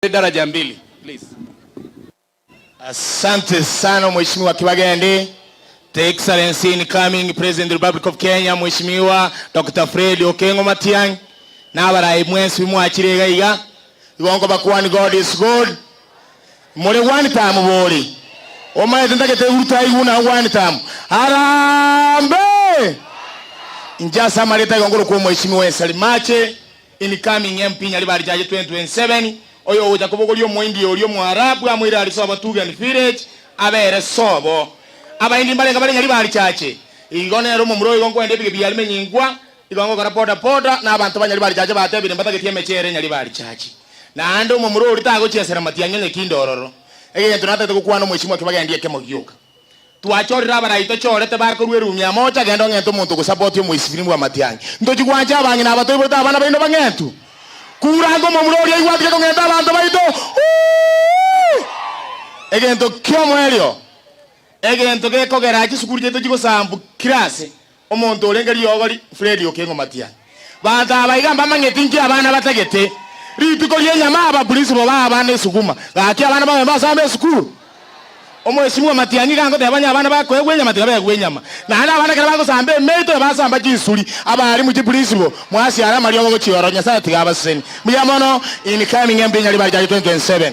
Daraja mbili please. Asante sana Mheshimiwa Kibagendi. The Excellency incoming President of the Republic of Kenya Mheshimiwa Dr. Fred Okengo Matiang'i na abarai mwensi mwachire iga iga igo nkobakwani God is good more one time bori omaete ntagete Ruto aigwe na one time Harambee inche ase amareta igo nkorokwa Omheshimiwa Esali Mache Incoming MP Nyaribari Chache 2027, oyo ogocha kobogoria omoindi oria Omoarabu amoire aria sobo Tugen Village abere sobo. Abaindi mbarenge bare Nyaribari Chache. Igo nere omomura oyo igo nkoenda ebige biaria menyingwa, igo ngokora boda boda, na abanto ba Nyaribari Chache batebire mbatageti emechere Nyaribari Chache. Naende omomura oria tagochiesera matiang'i onye kinde ororo. Egento natagete gokwana omweshimiwa kibagendie ekemo gioka. Twachorire abarai tochorete bakorua erumi amo ocha genda ong'ente omonto ogosapoti omoisibini bw'amatiang'i. Ntochi gwancha abang'ina aba toiborete abana baino bang'entwe. Kurange omomura oria aigwe atige kong'enta abanto baito. Uuh! Egento ki'omoerio, egento gekogera chisukuru chiaito chigosambu kera ase, omonto orenge riogori Fred Okengo Matiang'i. Banto aba iga mbamanyeti nki abana batagete. Rituko ri'enyama aba principal bae abana esuguma. Gaki abana babe mbasambe esukuru. Omwesimwa Matiang'i iga angoteba onye abana bakoegwa enyama tiga beegwe enyama. Naende abana ekero bagosamba emeito ebasamba chinsuri. Abalimu chiprinciple mwasiara amariogo gochia ororo Nyasaye tiga abaseseni. Mbuya mono incoming MP Nyaribari Chache 2027.